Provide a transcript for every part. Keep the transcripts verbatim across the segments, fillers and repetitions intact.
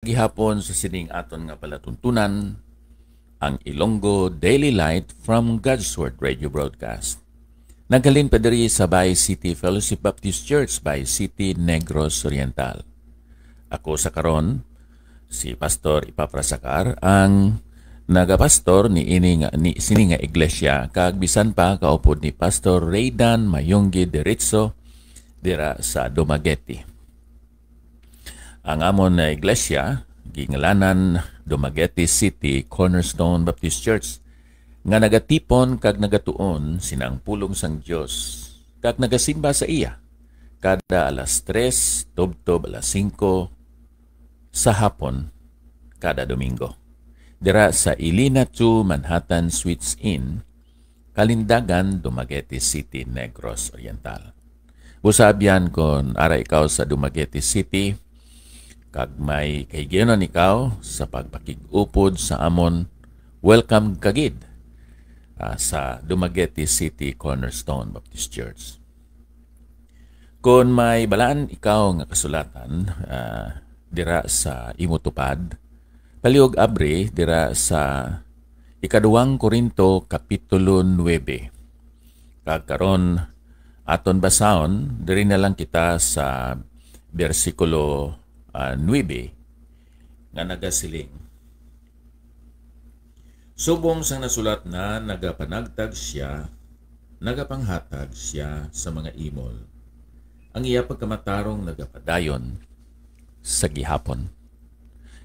ihapon sa sining aton nga palatuntunan, ang Ilonggo Daily Light from God's Word Radio Broadcast. Naghalin pa diri sa Bay City Fellowship Baptist Church, Bay City, Negros Oriental. Ako sa karon, si Pastor Epafras Acar, ang nagapastor ni ini nga, ni sini nga iglesia, kag bisan pa kaupod ni Pastor Raydan Mayunggi Deritso dira sa Dumaguete. Ang amon nga iglesia gingalanan Dumaguete City Cornerstone Baptist Church, nga nagatipon kag nagatuon sina ang pulong sang Dios kag nagasimba sa iya kada alas tres tubtob alas singko sa hapon kada Domingo, dira sa Ilina two Manhattan Suites Inn, Kalindagan, Dumaguete City, Negros Oriental. Busa abyan, kon ara ikaw sa Dumaguete City kag may kahigayunan ikaw sa pagpakig-upod sa amon, welcome ka gid, ah, sa Dumaguete City Cornerstone Baptist Church. Kon may balaan ikaw nga kasulatan, ah, dira sa imo tupad, palihog abri dira sa ikaduwang Corinto kapitulo nuebe. Kag karon, aton basahon, diri na lang kita sa bersikulo, ah, nuebe, nga nagasiling, "Subong sang nasulat na, nagapanagtag sia, nagapanghatag sia sa mga imol. Ang iya pagkamatarong nagapadayon sa gihapon."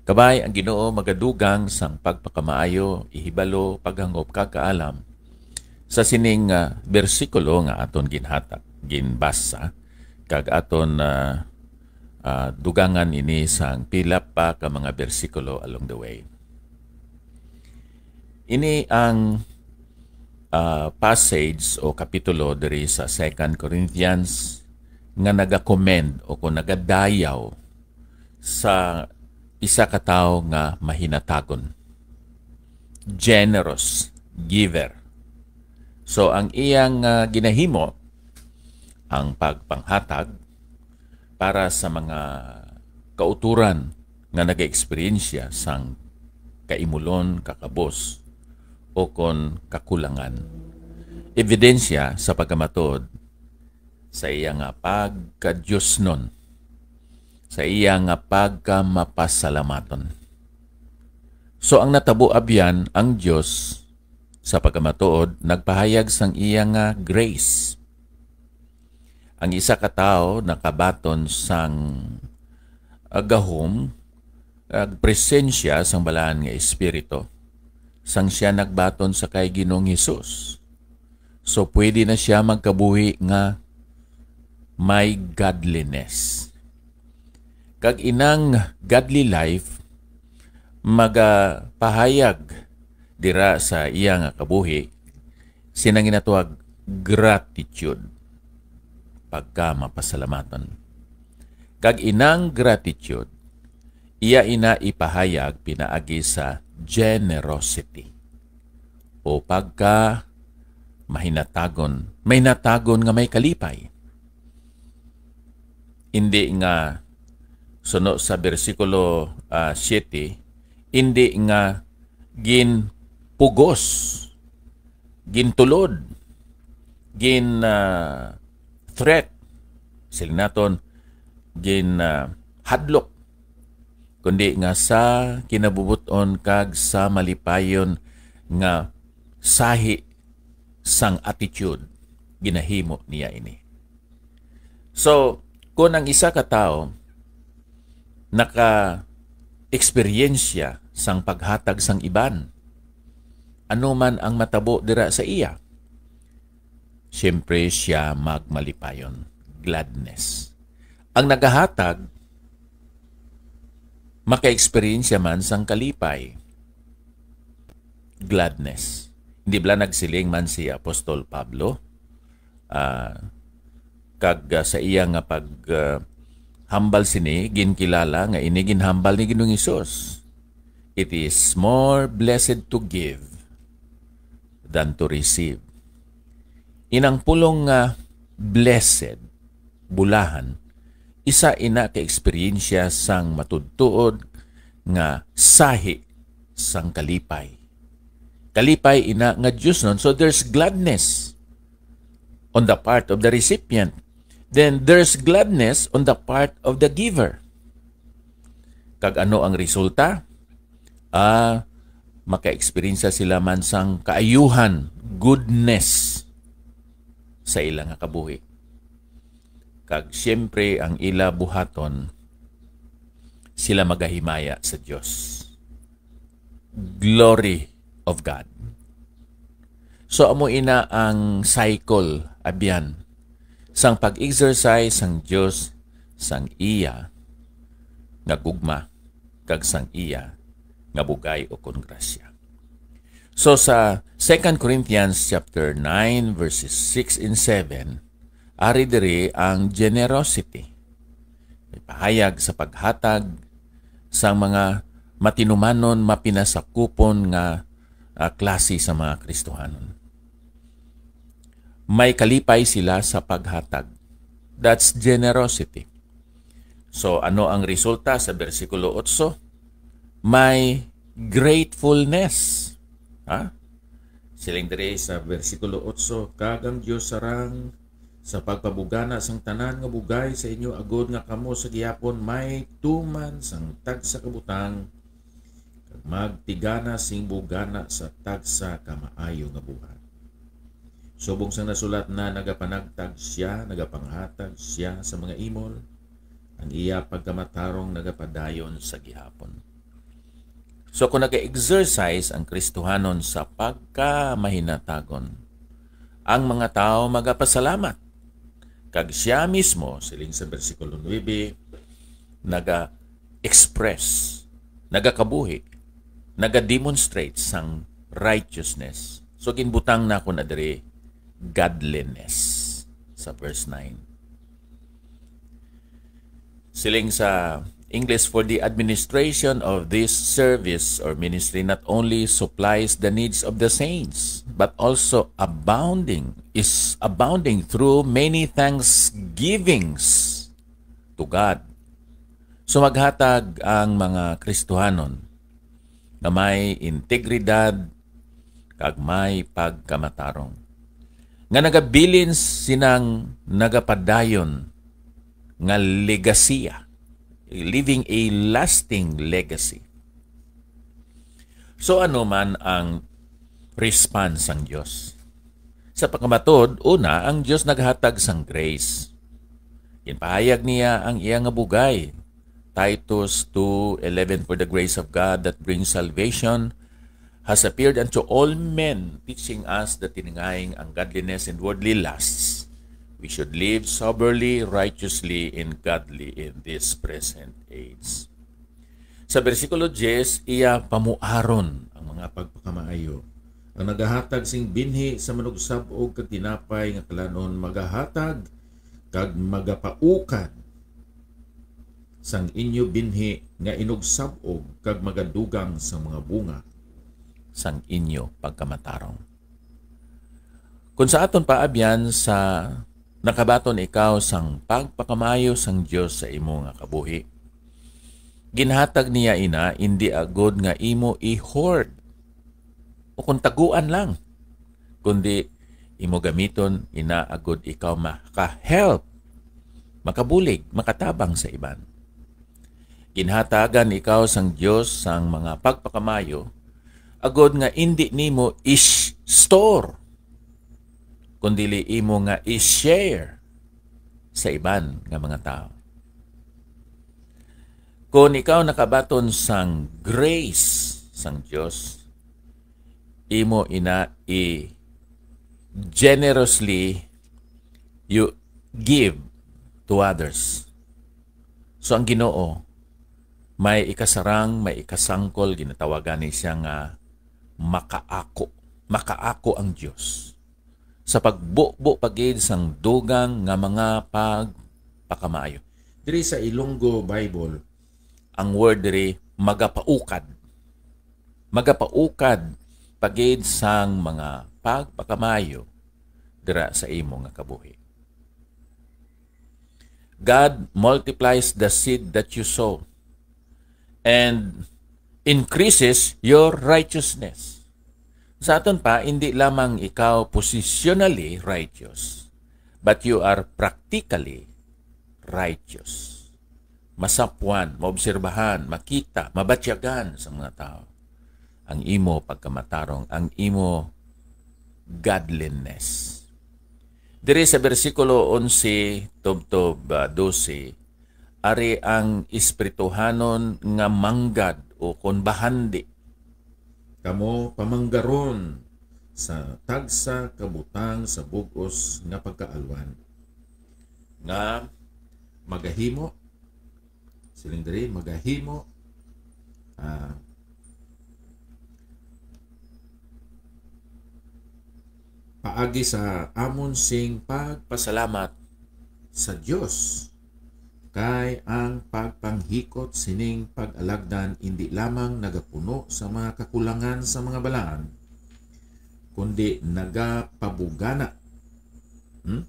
Kabay, ang Ginoo magadugang sang pagpakamaayo, ihibalo, paghangop, kag kaalam sa sining, ah, bersikulo nga aton ginhatag, ginbasa, kag aton, ah, ah, dugangan ini sang pila pa ka mga bersikulo along the way. Ini ang, ah, passage o kapitulo diri sa Second Corinthians nga nagakomend o kung nagadayaw sa isa ka tawo nga mahinatagon, generous giver. So, ang iyang, ah, ginahimo, ang pagpanghatag para sa mga kauturan nga nagaeksperyensya sang kaimulon, kakabos, o kon kakulangan. Ebidensya sa pagkamatuod sa iya nga pagkadiosnon, sa iya nga pagkamapasalamaton. So, ang natabo abyan, ang Dios sa pagkamatuod nagpahayag sang iya nga grace. Ang isa ka tawo nakabaton sang, ah, gahom, ah, presensya sang Balaan nga Espiritu, sang sia nagbaton sa kay Ginoong Hesus. So, pwede na sia magkabuhi nga may godliness. Kag inang godly life magapahayag dira sa iya nga kabuhi sina ginatawag gratitude, pagka mapasalamaton. Kag inang gratitude, iya ina ipahayag pinaagi sa generosity o pagka mahinatagon, mahinatagon nga may kalipay. Indi nga, suno sa bersikulo, ah, siete, indi nga ginpugos, gintulod, gin, ah, threat, siling naton, gin, ah, hadlok, kundi nga sa kinabubot-on kag sa malipayon nga sahi sang attitude, ginahimo niya ini. So, kung ang isa ka tawo naka-eksperyensya sang paghatag sang iban, ano man ang matabo dira sa iya, siyempre siya magmalipayon, gladness. Ang nagahatag, maka-eksperyensya man sang kalipay, gladness. Hindi bala nagsiling man si Apostol Pablo, ah, kag, ah, sa iya nga pag, ah, hambal sini, ginkilala nga ini ginhambal ni Ginoong Hesus, "It is more blessed to give than to receive." Inang pulong nga blessed, bulahan, isa ina ka eksperyensya sang matuodtuod nga sahi sang kalipay. Kalipay ina nga diosnon. So there's gladness on the part of the recipient. Then there's gladness on the part of the giver. Kag ano ang resulta? Ah, maka-eksperyensya sila man sang kaayuhan, goodness sa ila nga kabuhi. Kag siyempre, ang ila buhaton, sila magahimaya sa Dios. Glory of God. So, amo ina ang cycle, abyan, sang pag-exercise sang Dios sang iya nga gugma kag sang iya nga bugay o kon grasya. So, sa Second Corinthians chapter nine, verses six and seven, ari diri ang generosity. Ipahayag sa paghatag sang mga matinumanon, mapinasakupon nga, ah, klase sa mga Kristohanon. May kalipay sila sa paghatag. That's generosity. So, ano ang resulta sa bersikulo otso? May gratefulness. Ha? Siling diri sa bersikulo otso, "Kag ang Dios sarang sa pagpabugana sang tanan nga bugay sa inyo, agod nga kamo sa gihapon may tuman sang tagsa ka butang, kag magtigana sing bugana sa tagsa ka maayo nga buhat." Subong sang nasulat na, "Nagapanagtag sia, nagapanghatag sia sa mga imol, ang iya pagkamatarong nagapadayon sa gihapon." So, kung nag-exercise ang Kristohanon sa pagkamahinatagon, ang mga tawo magapasalamat. Kag sia mismo, siling sa bersikulo nuebe, naga-express, nagakabuhi, naga-demonstrate sang righteousness. So, ginbutang na ako na diri, godliness, sa verse nine. Siling sa English, "For the administration of this service or ministry not only supplies the needs of the saints, but also abounding, is abounding through many thanksgivings to God." So, maghatag ang mga Kristohanon nga may integridad kag may pagkamatarong, nga nagabilin sinang nagapadayon nga legasiya, leaving a lasting legacy. So, ano man ang response sang Dios? Sa pagkamatud, una, ang Dios naghatag sang grace. Ginpahayag niya ang iya nga bugay. Titus two eleven, "For the grace of God that brings salvation has appeared unto all men, teaching us that denying ungodliness and worldly lusts, we should live soberly, righteously, and godly in this present age." Sa bersikulo diyes, iya pamuaron ang mga pagpakamaayo. Ang nagahatag sing binhi sa manugsab-og kag tinapay nga kalanon magahatag kag magapaukad sang inyo binhi nga inugsab-og kag magadugang sang mga bunga sang inyo pagkamatarong. Kung sa aton paabyan, sa nakabaton ikaw sang pagpakamaayo sang Dios sa imo nga kabuhi, ginhatag niya ina indi agud nga imo i-hoard o kung taguan lang, kundi imo gamiton ina agud ikaw maka-help, makabulig, makatabang sa iban. Ginhatagan ikaw sang Dios sang mga pagpakamayo, agud nga indi nimo i-store, kundili imo nga i-share sa iban nga mga tawo. Kon ikaw nakabaton sang grace sang Dios, imo ina i-generously you give to others. So, ang Ginoo, may ikasarang, may ikasangkol, ginatawagan ni siya nga makaako. Makaako ang Dios sa pagbubo pa gid sang dugang nga mga pagpakamaayo. Diri sa Ilonggo Bible, ang word diri magapaukad. Magapaukad pa gid sang mga pagpakamaayo dira sa imo nga kabuhi. God multiplies the seed that you sow, and increases your righteousness. Sa aton pa, hindi lamang ikaw positionally righteous, but you are practically righteous. Masapwan, maobserbahan, makita, mabatyagan sa mga tao ang imo pagkamatarong, ang imo godliness. Diri sa bersikulo onse tubtob, ah, dose, ari ang espirituhanon nga manggad o kon bahandi. Kamo pamanggaron sa tagsa ka butang sa bug-os nga pagkaalwan, nga magahimo, siling diri, magahimo, ah, paagi sa amon sing pagpasalamat sa Dios, kay ang pagpanghikot sining pag-alagdan indi lamang nagapuno sa mga kakulangan sa mga balaan, kundi nagapabugana, hmm,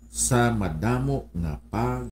sa madamo nga pag